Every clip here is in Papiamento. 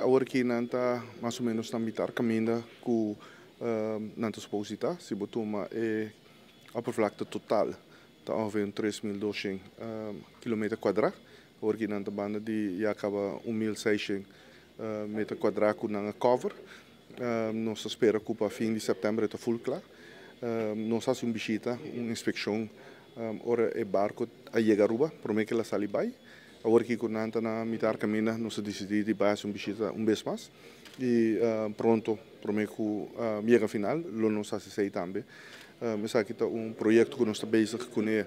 Awor aki nan ta mas o menos na mitar caminda cu nan ta supose ta. Si bo tuma e oppervlakte total, ta ongeveer un 3200 kilometer cuadra. Awor aki nan ta banda di ya caba 1600 meter cuadra cu nan a cover. Nos ta spera cu pa fin di september e ta full cla. Nos a haci un bishita, un inspeccion, ora e barco a yega Aruba, prome cu el a sali bay. Awor aki cu nan ta na mitar caminda, nos a dicidi di bay haci un bishita un bes mas. Y pronto, prome cu yega final, lo nos haci esey tambe. Esaki ta un proyecto cu nos ta bezig cune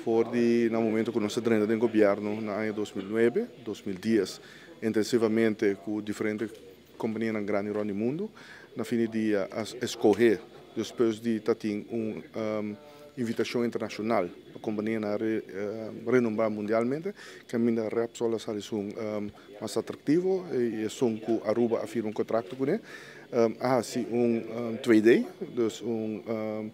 for di na momento cu nos a drenta den gobierno na aña 2009, 2010, intensivamente cu diferente companianan grandi rond di mundo. Na fin di dia a escoge, despues di ta tin un invitacion internacional pa companianan renombra mundialmente, caminda Repsol a sali esun mas atractivo y esun cu Aruba a firma un contrato cune. A haci un 2D, dus un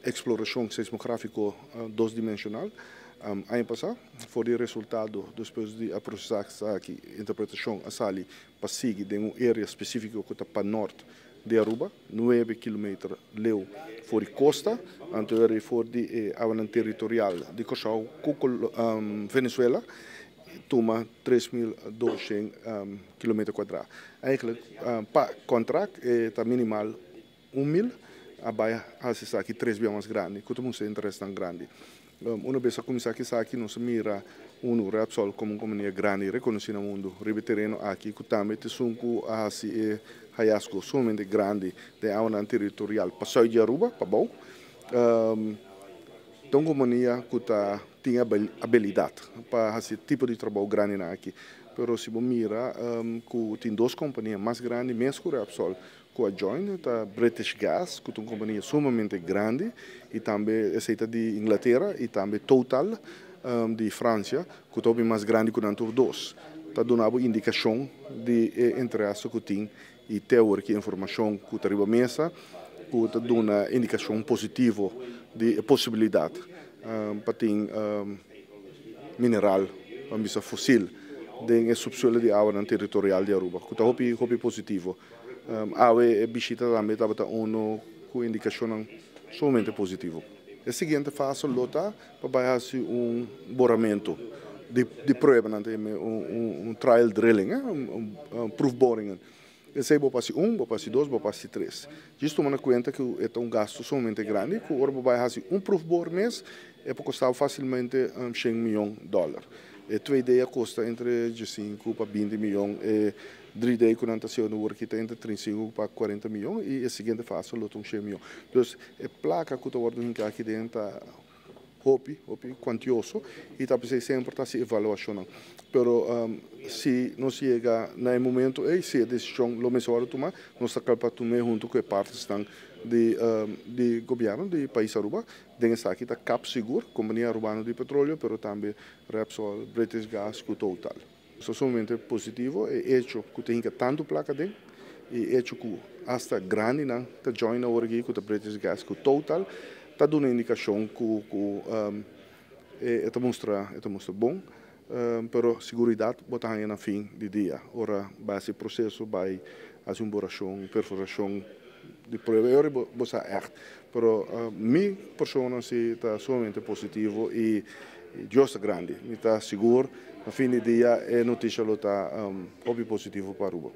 exploracion seismografico dos dimensional, aña pasa. For di resultado, despues di a procesa esaki, interpretacion a sali pa sigui den un area specifico cu ta pa nort di Aruba, 9 kilometer leu for di costa, anto area for di e awanan territorial di Corsou cu Venezuela, tuma 3200 kilometer cuadra. Eigenlijk, pa contract e ta minimal 1000, a bay haci esaki tres biaha mas grandi, cu ta mustra interesnan grandi. Una bes a cuminsa cu esaki, nos a mira uno Repsol como un compania grandi reconoci na mundo riba e tereno aki, cu tambe ta esun cu a haci e hallazgo sumamente grandi den awanan territorial pa zuid di Aruba, pa bou. Ta un compania cu ta tin habilidad pa haci e tipo di trabou grandinan aki. Pero si bo mira cu tin dos compania mas grandi mes cu Repsol cu a join, ta British Gas, cu ta un compania sumamente grandi, y tambe esey ta di Inglatera, y tambe Total di Francia, cu ta hopi mas grandi cu nan tur dos. Ta duna bo indicacion di e interesse cu tin y te awor ki informacion cu ta riba mesa, cu ta duna indicacion positivo di e posibilidad pa tin mineral, pa bisa fosil, den e subsuelo di awanan territorial di Aruba, cu ta hopi, hopi positivo. Awe e bishita tambe tabata uno cu indicacionnan sumamente positivo. E siguiente fase lo ta pa bay haci un boramento di prueba, nan ta yama un trial drilling, un proef boringen. Esey bo pa haci un, bo pa haci dos, bo pa haci tres. Djis tuma na cuenta cu e ta un gasto sumamente grandi, cu ora bo bay haci un proefboor mes, e por costa bo facilmente 100 miyon dollar. E 2D a costa entre 5 pa 20 miyon, e 3D cu nan ta haciendo awor aki ta entre 35 pa 40 miyon y e siguiente fase lo ta un 100 miyon. Dus e placa cu ta wordo hinca aki den ta hopi, hopi cuantioso y ta pesey semper ta haci evaluacionnan. Pero si nos yega na e momento ey, si e decision lo mester wordo tuma, nos ta cla pa tuma hunto cu e partnersnan di gobierno di pais Aruba. Den esaki ta CAP sigur, Compania Arubano di Petroleo, pero tambe Repsol, British Gas cu Total. So sumamente positivo e hecho cu ta hinca tanto placa den y hecho cu hasta grandinan ta join awor aki, cu ta British Gas cu Total, ta duna indicacion cu e ta mustra bon, pero seguridad bo ta haya na fin di dia ora bay haci proceso, bay haci un boracion, perforacion di prueba, y ora bo sa echt. Pero mi persona si ta sumamente positivo y Dios ta grandi, mi ta sigur na fin di dia e noticia lo ta hopi positivo pa Aruba.